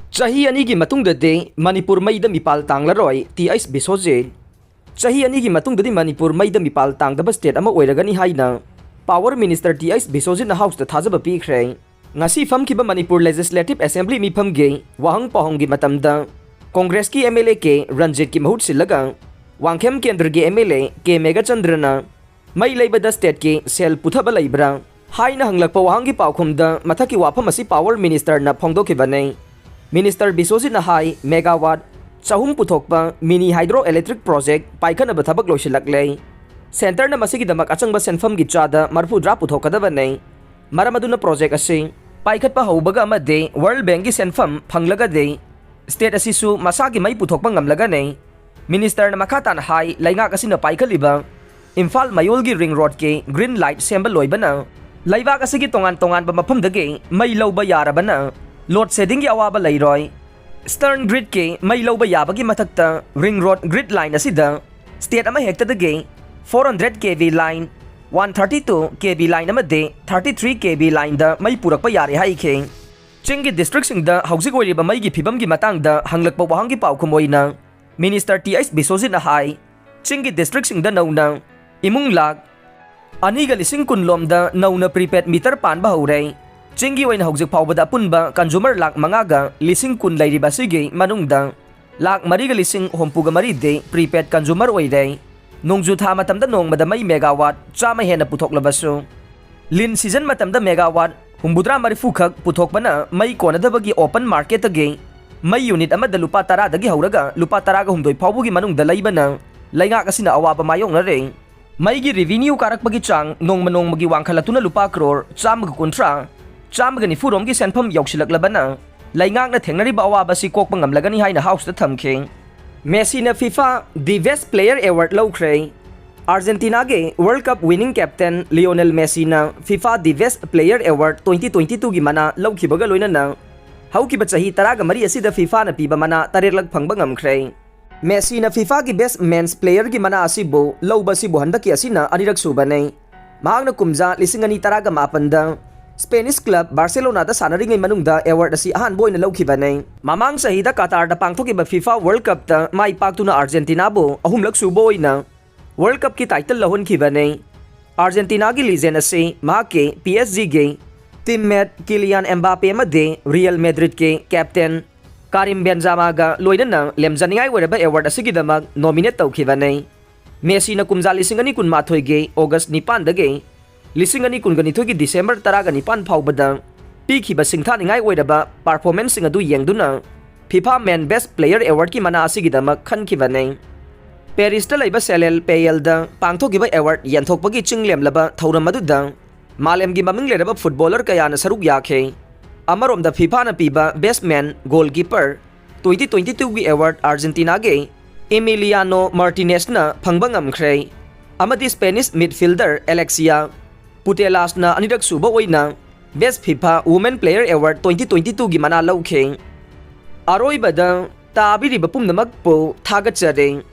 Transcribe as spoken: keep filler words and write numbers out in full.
ꯆꯍꯤ ꯑꯅꯤꯒꯤ ꯃꯇꯨꯡꯗꯗꯤ ꯃꯅꯤꯄꯨꯔ ꯃꯩꯗ ꯃꯤꯄꯥꯜ ꯇꯥꯡꯂꯔꯣꯏ, ꯇꯤ ꯑꯩꯆ ꯕꯤꯁꯣꯖꯤꯠ꯫ ꯆꯍꯤ ꯑꯅꯤꯒꯤ ꯃꯇꯨꯡꯗꯗꯤ ꯃꯅꯤꯄꯨꯔ ꯃꯩꯗ ꯃꯤꯄꯥꯜ ꯇꯥꯡꯗꯕ ꯁ꯭ꯇꯦꯠ ꯑꯃ ꯑꯣꯏꯔꯒꯅꯤ ꯍꯥꯏꯅ ꯄꯥꯋꯔ ꯃꯤꯅꯤꯁꯇꯔ ꯇꯤ ꯑꯩꯆ ꯕꯤꯁꯣꯖꯤꯠꯅ ꯍꯥꯎꯁꯇ ꯊꯥꯖꯕ ꯄꯤꯈ꯭ꯔꯦ꯫ ꯉꯁꯤ ꯐꯝꯈꯤꯕ ꯃꯅꯤꯄꯨꯔ ꯂꯦꯖꯤꯁꯂꯦꯇꯤꯚ ꯑꯦꯁꯦꯝꯕ꯭ꯂꯤ ꯃꯤꯐꯝꯒꯤ ꯋꯥꯍꯪ ꯄꯥꯎꯍꯪꯒꯤ ꯃꯇꯝꯗ ꯀꯣꯡꯒ꯭ꯔꯦꯁꯀꯤ ꯑꯦꯝ ꯑꯦꯜ ꯑꯦ ꯀꯦ ꯔꯟꯖꯤꯠꯀꯤ ꯃꯍꯨꯠ ꯁꯤꯜꯂꯒ ꯋꯥꯡꯈꯦꯝ ꯀꯦꯟꯗ꯭ꯔꯒꯤ ꯑꯦꯝ ꯑꯦꯜ ꯑꯦ ꯀꯦ ꯃꯦꯘꯆꯟꯗ꯭ꯔꯅ ꯃꯩ ꯂꯩꯕꯗ ꯁ꯭ꯇꯦꯠꯀꯤ ꯁꯦꯜ ꯄꯨꯊꯕ ꯂꯩꯕ꯭ꯔꯥ ꯍꯥꯏꯅ ꯍꯪꯂꯛꯄ ꯋꯥꯍꯪꯒꯤ ꯄꯥꯎꯈꯨꯝꯗ ꯃꯊꯛꯀꯤ ꯋꯥꯐꯝ ꯑꯁꯤ ꯄꯥꯋꯔ ꯃꯤꯅꯤꯁꯇꯔꯅ ꯐꯣꯡꯗꯣꯛꯈꯤꯕꯅꯤ꯫ ꯃꯤꯅꯤꯁꯇꯔ ꯕꯤꯁꯣꯖꯤꯠꯅ ꯍꯥꯏ, ꯃꯦꯒꯥꯋꯥꯠ ꯆꯍꯨꯝ ꯄꯨꯊꯣꯛꯄ ꯃꯤꯅꯤ ꯍꯥꯏꯗ꯭ꯔꯣ ꯏꯂꯦꯛꯇ꯭ꯔꯤꯛ ꯄ꯭ꯔꯣꯖꯦꯛ ꯄꯥꯏꯈꯠꯅꯕ ꯊꯕꯛ ꯂꯣꯏꯁꯤꯜꯂꯛꯂꯦ꯫ ꯁꯦꯟꯇꯔꯅ ꯃꯁꯤꯒꯤꯗꯃꯛ ꯑꯆꯪꯕ ꯁꯦꯟꯐꯝꯒꯤ ꯆꯥꯗ ꯃꯔꯐꯨꯗ꯭ꯔꯥ ꯄꯨꯊꯣꯛꯀꯗꯕꯅꯤ꯫ ꯃꯔꯝ ꯑꯗꯨꯅ ꯄ꯭ꯔꯣꯖꯦꯛ ꯑꯁꯤ ꯄꯥꯏꯈꯠꯄ ꯍꯧꯕꯒ ꯑꯃꯗꯤ ꯋꯥꯔꯜ ꯕꯦꯡꯛꯒꯤ ꯁꯦꯟꯐꯝ ꯐꯪꯂꯒꯗꯤ ꯁ꯭ꯇꯦꯠ ꯑꯁꯤꯁꯨ ꯃꯁꯥꯒꯤ ꯃꯩ ꯄꯨꯊꯣꯛꯄ ꯉꯝꯂꯒꯅꯤ꯫ ꯃꯤꯅꯤꯁꯇꯔꯅ ꯃꯈꯥ ꯇꯥꯅ ꯍꯥꯏ, ꯂꯩꯉꯥꯛ ꯑꯁꯤꯅ ꯄꯥꯏꯈꯠꯂꯤꯕ ꯏꯝꯐꯥꯜ ꯃꯌꯣꯜꯒꯤ ꯔꯤꯡ ꯔꯣꯗꯀꯤ ꯒ꯭ꯔꯤꯟ ꯂꯥꯏꯠ ꯁꯦꯝꯕ ꯂꯣꯏꯕꯅ ꯂꯩꯕꯥꯛ ꯑꯁꯤꯒꯤ ꯇꯣꯉꯥꯟ ꯇꯣꯉꯥꯟꯕ ꯃꯐꯝꯗꯒꯤ ꯃꯩ ꯂꯧꯕ ꯌꯥꯔꯕꯅ ꯂꯣꯗ ꯁꯦꯗꯤꯡꯒꯤ ꯑꯋꯥꯕ ꯂꯩꯔꯣꯏ꯫ ꯁ꯭ꯇꯔꯟ ꯒ꯭ꯔꯤꯗꯀꯤ ꯃꯩ ꯂꯧꯕ ꯌꯥꯕꯒꯤ ꯃꯊꯛꯇ ꯔꯤꯡ ꯔꯣꯗ ꯒ꯭ꯔꯤꯗ ꯂꯥꯏꯟ ꯑꯁꯤꯗ ꯁ꯭ꯇꯦꯠ ꯑꯃꯍꯦꯛꯇꯗꯒꯤ four hundred K V line, one thirty two K V line ꯑꯃꯗꯤ ꯊꯥꯔꯇꯤ ꯊ꯭ꯔꯤ ꯀꯦ ꯚꯤ ꯂꯥꯏꯟꯗ ꯃꯩ ꯄꯨꯔꯛꯄ ꯌꯥꯔꯦ ꯍꯥꯏꯈꯤ꯫ ꯆꯤꯡꯒꯤ ꯗꯤꯁꯇ꯭ꯔꯤꯛꯁꯤꯡꯗ ꯍꯧꯖꯤꯛ ꯑꯣꯏꯔꯤꯕ ꯃꯩꯒꯤ ꯐꯤꯕꯝꯒꯤ ꯃꯇꯥꯡꯗ ꯍꯪꯂꯛꯄ ꯋꯥꯍꯪꯒꯤ ꯄꯥꯎꯈꯨꯝ ꯑꯣꯏꯅ ꯃꯤꯅꯤꯁꯇꯔ ꯇꯤ ꯑꯩꯆ ꯕꯤꯁꯣꯖꯤꯠꯅ ꯍꯥꯏ, ꯆꯤꯡꯒꯤ ꯗꯤꯁꯇ꯭ꯔꯤꯛꯁꯤꯡꯗ ꯅꯧꯅ ꯏꯃꯨꯡ ꯂꯥꯈ ꯑꯅꯤꯒ ꯂꯤꯁꯤꯡ ꯀꯨꯟ ꯂꯣꯝꯗ ꯅꯧꯅ ꯄ꯭ꯔꯤꯄꯦꯗ ꯃꯤꯇꯔ ꯄꯥꯟꯕ ꯍꯧꯔꯦ꯫ ꯆꯤꯡꯒꯤ ꯑꯣꯏꯅ ꯍꯧꯖꯤꯛ ꯐꯥꯎꯕꯗ ꯑꯄꯨꯟꯕ ꯀꯟꯖꯨꯃꯔ ꯂꯥꯈ ꯃꯉꯥꯒ ꯂꯤꯁꯤꯡ ꯀꯨꯟ ꯂꯩꯔꯤꯕ ꯑꯁꯤꯒꯤ ꯃꯅꯨꯡꯗ ꯂꯥꯈ ꯃꯔꯤꯒ ꯂꯤꯁꯤꯡ ꯍꯨꯝꯐꯨꯒ ꯃꯔꯤꯗꯤ ꯄ꯭ꯔꯤꯄꯦꯗ ꯀꯟꯖꯨꯃꯔ ꯑꯣꯏꯔꯦ꯫ ꯅꯣꯡꯖꯨ ꯊꯥ ꯃꯇꯝꯗ ꯅꯣꯡꯃꯗ ꯃꯩ ꯃꯦꯒꯥꯋꯥꯠ ꯆꯥꯝꯃ ꯍꯦꯟꯅ ꯄꯨꯊꯣꯛꯂꯕꯁꯨ, ꯂꯤꯟ ꯁꯤꯖꯟ ꯃꯇꯝꯗ ꯃꯦꯒꯥꯋꯥꯠ ꯍꯨꯝꯐꯨꯇꯔꯥ ꯃꯔꯤꯐꯨ ꯈꯛ ꯄꯨꯊꯣꯛꯄꯅ ꯃꯩ ꯀꯣꯟꯅꯗꯕꯒꯤ ꯑꯣꯄꯟ ꯃꯥꯔꯀꯦꯠꯇꯒꯤ ꯃꯩ ꯌꯨꯅꯤꯠ ꯑꯃꯗ ꯂꯨꯄꯥ ꯇꯔꯥꯗꯒꯤ ꯍꯧꯔꯒ ꯂꯨꯄꯥ ꯇꯔꯥꯒ ꯍꯨꯝꯗꯣꯏ ꯐꯥꯎꯕꯒꯤ ꯃꯅꯨꯡꯗ ꯂꯩꯕꯅ ꯂꯩꯉꯥꯛ ꯑꯁꯤꯅ ꯑꯋꯥꯕ ꯃꯥꯌꯣꯛꯅꯔꯦ꯫ ꯃꯩꯒꯤ ꯔꯤꯚꯤꯅ꯭ꯌꯨ ꯀꯥꯔꯛꯄꯒꯤ ꯆꯥꯡ ꯅꯣꯡꯃ ꯅꯣꯡꯃꯒꯤ ꯋꯥꯡꯈꯠꯂꯛꯇꯨꯅ ꯂꯨꯄꯥ ꯀ꯭ꯔꯣꯔ ꯆꯥꯝꯃꯒ ꯀꯨꯟꯊ꯭ꯔꯥ, ꯆꯥꯝꯃꯒ ꯅꯤꯐꯨ ꯔꯣꯝꯒꯤ ꯁꯦꯟꯐꯝ ꯌꯧꯁꯤꯜꯂꯛꯂꯕꯅ ꯂꯩꯉꯥꯛꯅ ꯊꯦꯡꯅꯔꯤꯕ ꯑꯋꯥꯕ ꯑꯁꯤ ꯀꯣꯛꯄ ꯉꯝꯂꯒꯅꯤ ꯍꯥꯏꯅ ꯍꯥꯎꯁꯇ ꯊꯝꯈꯤ꯫ ꯃꯦꯁꯤꯅ ꯐꯤꯐꯥ ꯗꯤ ꯕꯦꯁ ꯄ꯭ꯂꯦꯌꯔ ꯑꯦꯋꯥꯔꯗ ꯂꯧꯈ꯭ꯔꯦ꯫ ꯑꯥꯔꯖꯦꯟꯇꯤꯅꯥꯒꯤ world cup winning captain Lionel ꯃꯦꯁꯤꯅ ꯐꯤꯐꯥ ꯗꯤ ꯕꯦꯁ ꯄ꯭ꯂꯦꯌꯔ ꯑꯦꯋꯥꯔꯗ ꯇ꯭ꯋꯦꯟꯇꯤ ꯇ꯭ꯋꯦꯟꯇꯤ ꯇꯨꯒꯤ ꯃꯅꯥ ꯂꯧꯈꯤꯕꯒ ꯂꯣꯏꯅꯅ ꯍꯧꯈꯤꯕ ꯆꯍꯤ ꯇꯔꯥꯒ ꯃꯔꯤ ꯑꯁꯤꯗ ꯐꯤꯐꯥꯅ ꯄꯤꯕ ꯃꯅꯥ ꯇꯔꯦꯠꯂꯛ ꯐꯪꯕ ꯉꯝꯈ꯭ꯔꯦ꯫ ꯃꯦꯁꯤꯅ ꯐꯤꯐꯥꯒꯤ ꯕꯦꯁ ꯃꯦꯟꯁ ꯄ꯭ꯂꯦꯌꯔꯒꯤ ꯃꯅꯥ ꯑꯁꯤꯕꯨ ꯂꯧꯕ ꯑꯁꯤꯕꯨ ꯍꯟꯗꯛꯀꯤ ꯑꯁꯤꯅ ꯑꯅꯤꯔꯛ ꯁꯨꯕꯅꯤ꯫ ꯃꯍꯥꯛꯅ ꯀꯨꯝꯖꯥ ꯂꯤꯁꯤꯡ ꯑꯅꯤ ꯇꯔꯥꯒ ꯃꯥꯄꯟꯗ Spanish club Barcelona ꯗ ꯁꯥꯟꯅꯔꯤꯉꯩ ꯃꯅꯨꯡꯗ award ꯑꯁꯤ ꯑꯍꯥꯟꯕ ꯑꯣꯏꯅ ꯂꯧꯈꯤꯕꯅꯤ꯫ ꯃꯃꯥꯡ ꯆꯍꯤꯗ Qatar ꯗ ꯄꯥꯡꯊꯣꯛꯈꯤꯕ FIFA World Cup ꯇ ꯃꯥꯏ ꯄꯥꯛꯇꯨꯅ Argentina ꯕꯨ ꯑꯍꯨꯝꯂꯛ ꯁꯨꯕ ꯑꯣꯏꯅ World Cup ꯀꯤ title ꯂꯧꯍꯟꯈꯤꯕꯅꯤ꯫ Argentina ꯒꯤ legend ꯑꯁꯤ ꯃꯍꯥꯛꯀꯤ P S G ꯒꯤ teammate Kylian Mbappe ꯑꯃꯗꯤ Real Madrid ꯀꯤ captain Karim Benzema ꯒ ꯂꯣꯏꯅꯅ ꯂꯦꯝꯖꯅꯤꯡꯉꯥꯏ ꯑꯣꯏꯔꯕ award ꯑꯁꯤꯒꯤꯗꯃꯛ nominate ꯇꯧꯈꯤꯕꯅꯤ꯫ Messi ꯅ ꯀꯨꯝꯖꯥ ꯂꯤꯁꯤꯡ ꯑꯅꯤ ꯀꯨꯟꯃꯥꯊꯣꯏꯒꯤ August ꯅꯤꯄꯥꯟꯗꯒꯤ ꯂꯤꯁꯤꯡ ꯑꯅꯤ ꯀꯨꯟꯒ ꯅꯤꯊꯣꯏꯒꯤ December ꯇꯔꯥꯒ ꯅꯤꯄꯥꯟ ꯐꯥꯎꯕꯗ ꯄꯤꯈꯤꯕ ꯁꯤꯡꯊꯥꯅꯤꯡꯉꯥꯏ ꯑꯣꯏꯔꯕ performance ꯁꯤꯡ ꯑꯗꯨ ꯌꯦꯡꯗꯨꯅ FIFA Men Best Player Award ꯀꯤ ꯃꯅꯥ ꯑꯁꯤꯒꯤꯗꯃꯛ ꯈꯟꯈꯤꯕꯅꯤ꯫ Paris ꯇ ꯂꯩꯕ Soleil Payet ꯗ ꯄꯥꯡꯊꯣꯛꯈꯤꯕ award ꯌꯦꯟꯊꯣꯛꯄꯒꯤ ꯆꯤꯡꯂꯦꯝꯂꯕ ꯊꯧꯔꯝ ꯑꯗꯨꯗ ꯃꯥꯂꯦꯝꯒꯤ ꯃꯃꯤꯡ ꯂꯩꯔꯕ footballer ꯀꯌꯥꯅ ꯁꯔꯨꯛ ꯌꯥꯈꯤ꯫ ꯑꯃꯔꯣꯝꯗ FIFA ꯅ ꯄꯤꯕ Best Man Goalkeeper twenty twenty-two ꯒꯤ award Argentina ꯒꯤ Emiliano Martinez ꯅ ꯐꯪꯕ ꯉꯝꯈ꯭ꯔꯦ, ꯑꯃꯗꯤ Spanish midfielder Alexia Putellas ꯅ ꯑꯅꯤꯔꯛ ꯁꯨꯕ ꯑꯣꯏꯅ Best FIFA Women Player Award twenty twenty-two ꯒꯤ ꯃꯅꯥ ꯂꯧꯈꯤ꯫ ꯑꯔꯣꯏꯕꯗ, ꯇꯥꯕꯤꯔꯤꯕ ꯄꯨꯝꯅꯃꯛꯄꯨ ꯊꯥꯒꯠꯆꯔꯤ꯫